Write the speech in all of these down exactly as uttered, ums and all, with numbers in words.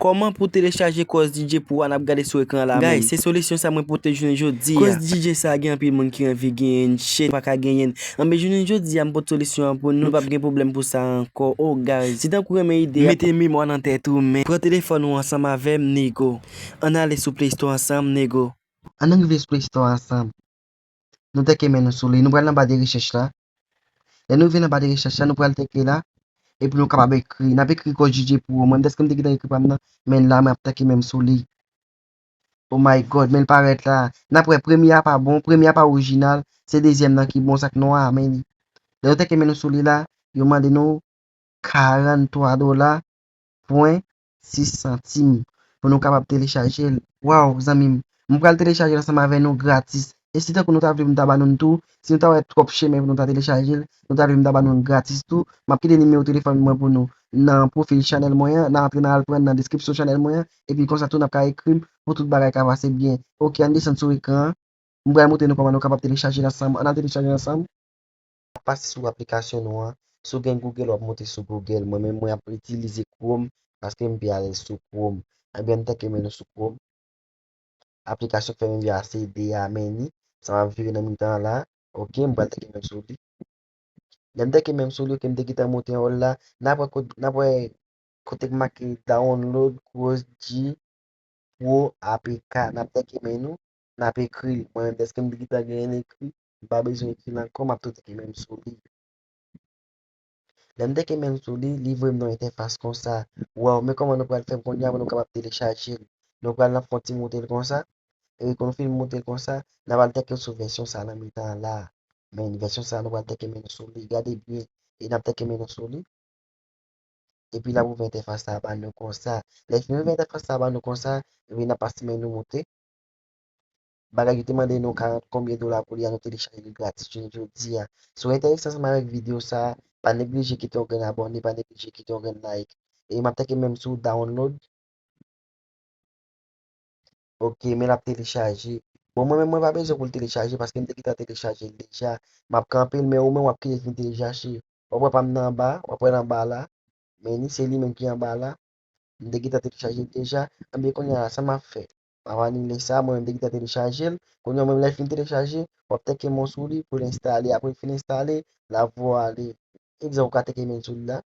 Kòman pou telechaje Cause D J Pro a n ap gade sou ekran la menm? Guys, se solisyon sa mwen pote jounen jodi a. Cause D J sa gen anpil moun ki anvi genyen, shit, pa ka genyen. Anben jounen jodi a m pote solisyon an pou nou, nou p ap gen pwoblèm pou sa ankò. Oh guys, si tankou renmen ide a, mete memwa nan tèt ou, men pran telefòn ou ansanm avè m, nego. Ann ale sou Play Store ansanm, nego. Ann rive sou Play Store ansanm. Nou teke men nou sou li. Nou pral nan ba de rechèch la. Lè nou rive nan ba de rechèch la, nou pral teke la. Epi nou kapab ekri. N ap ekri Cause D J Pro. Mwen, dèske m te gentan ekri pa m nan, men la, m ap teke men m sou li. Oh my God, men l parèt la. N ap wè premye a pa bon, premye a pa orijinal. Se dezyèm nan ki bon, sa k nwa a, men li. Lè nou teke men nou sou li la, yo mande nou karant twa dola pwen sis santim pou nou kapab telechaje l. Waw, zanmi m, m pral telechaje l ansanm avè nou gratis. E si tankou nou ta vle pou nou ta ba nou l tou, si nou ta wè twòp chemen pou nou ta telechaje l, nou ta vle pou nou ta ba nou l gratis tou, m ap kite nimewo telefòn mwen pou nou nan pwofil chanèl mwen an, nan antre nan al pran nan deskripsyon chanèl mwen an, epi konsa tou n ap ka ekri m pou tout bagay ka pase byen. Oke, ann desann sou ekran an. M pral montre nou kòman nou kapab telechaje l ansanm. Ann al telechaje l ansanm. Pase sou aplikasyon nou an. Si w gen Google, w ap monte sou Google. Mwen menm, mwen ap itilize Chrome paske m pi alèz sou Chrome. Ebyen, m teke men nou sou Chrome. Aplikasyon k fè m envye asede a, men li. Sa m ap vire nan mitan an la. Oke, m pral teke men m sou li. Lè m teke men m sou li, oke, m te gentan monte anwo l la. N ap wè kot, n ap wè kote k make download Cause D J Pro A P K. N ap teke men nou, n ap ekri l. Mwen menm, dèske m te gentan genyen l ekri, m pa bezwen ekri l ankò, m ap tou teke men m sou li. Lè m teke men m sou li, li voye m nan yon entèfas konsa. Waw, men kòman nou pral fè kounye a pou nou kapab telechaje l. Nou pral nan fon ti moute l konsa. E lè nou fin moute l konsa, n ap al teke sou vèsyon sa nan mitan an la. Men vèsyon sa, nou pral teke men nou sou li. Gade byen. E n ap teke men nou sou li. Epi l ap ouvè entèfas sa a ba nou konsa. Lè l fin ouvè entèfas sa a ba nou konsa, epi n ap pase men nou moute. Bagay yo te mande nou karant konbyen dola pou li a, nou telechaje li gratis jounen jodi a. Si w enterese ansanm avèk videyo sa a, pa neglije kite yon grenn abòne, pa neglije kite yon grenn like. E m ap teke men m sou download. Oke, men l ap telechaje. Bon, mwen menm, mwen pa bezwen pou l telechaje paske m te gentan telechaje l deja. M ap kanpe l, men ou menm w ap kite l vin telechaje. W ap wè pa m nan anba, w ap wè l anba la. Men ni se li menm ki anba la. M te gentan telechaje l deja. Ebyen, kounye a la, sa m ap fè? M ap anile sa, mwen menm m te gentan telechaje l. Kounye a, mwen menm lè l fin telechaje, w ap teke men w sou li pou l enstale. Apre l fin enstale, l ap voye ale. Egzanp, ou ka teke men l sou li la.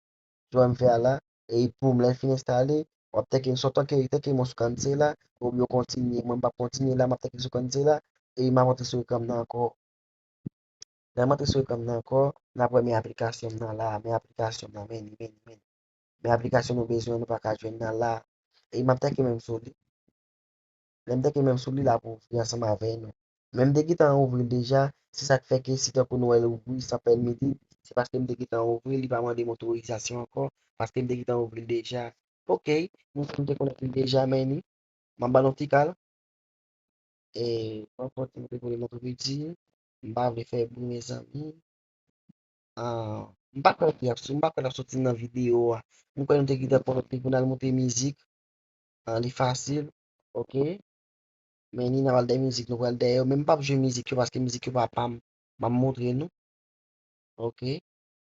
Jan m fè a la, e pou m lè l fin enstale, w ap teke, swa w teke, teke men w sou cancel la, oubyen w kontinye. Mwen m p ap kontinye la, m ap teke sou cancel la, e m ap antre sou ekran m nan ankò. Lè m antre sou ekran m nan ankò, n ap wè men aplikasyon m nan la, men aplikasyon m nan, men li, men li, men li. Men aplikasyon nou bezwen, nou pa ka jwenn nan la. E m ap teke men m sou li. Lè m teke men m sou li, l ap ouvri ansanm avè nou. Men m te gentan ouvri l deja, se sa k fè ke si tankou nou wè l ouvri san pèmèt li, se paske m te gentan ouvri l, li pa mande m otorizasyon ankò, paske m te gentan ouvri l deja. Oke, m, m te konèkte l deja, men ni, m ap ba nou ti kal. E, pòt mwen te vole nan trepidi, m pa vle fè bri, mezanmi. Ah, m pa kwè l ap sou-, m pa kwè l ap soti nan videyo a. M kwè nou te gentan konnen pou n al monte mizik. Ah, li fasil. Oke. Men ni n a pral dèyè mizik, nou pral dèyè yo. Men m p ap jwe mizik yo paske mizik yo pa pa m. M ap montre nou. Oke.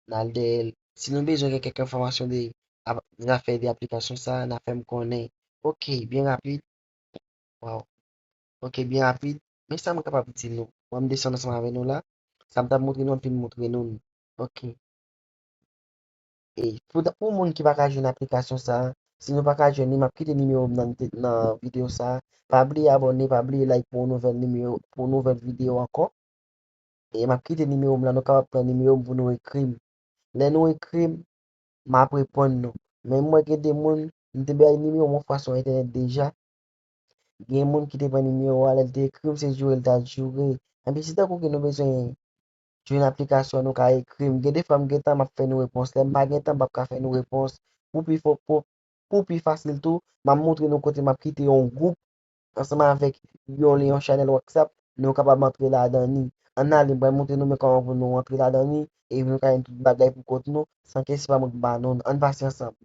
N al dèyè l. Si nou bezwen gen kèk enfòmasyon de ap-, zafè de aplikasyon sa, n a fè m konnen. Oke, byen rapid. Waw. Oke, byen rapid. Men sa mwen kapab di nou. Mwen m desann ansanm avè nou la. Sa m t ap montre nou, m fin montre nou l. Oke. E pou, pou moun ki pa ka jwenn aplikasyon sa a, si nou pa ka jwenn li, m ap kite nimewo m nan, nan videyo sa a. Pa bliye abòne, pa bliye like pou yon nouvèl nimewo, pou yon nouvèl videyo ankò. E m ap kite nimewo m la, nou kapab pran nimewo m pou nou ekri m. Lè nou ekri m, m ap reponn nou. Men m wè gen de moun, m te bay nimewo m yon fwa sou entènèt deja. Gen moun ki te pran nimewo a, lè l te ekri m, se joure l t al joure. Enpi si tankou ke nou bezwen jwenn aplikasyon, nou ka ekri m. Gen de fwa m gen tan, m ap fè nou repons. Lè m pa gen tan, m p ap ka fè nou repons. Pou pi fò, pou, pou pi fasil tou, m ap montre nou kote m ap kite yon gwoup ansanm avèk yon, yon chanèl WhatsApp, nou kapab antre ladan li. Ann ale, m pral montre nou men kòman pou nou antre ladan li, epi nou ka jwenn tout bagay pou kont nou, san ke se pa mwen k ba nou l. Ann pase ansanm.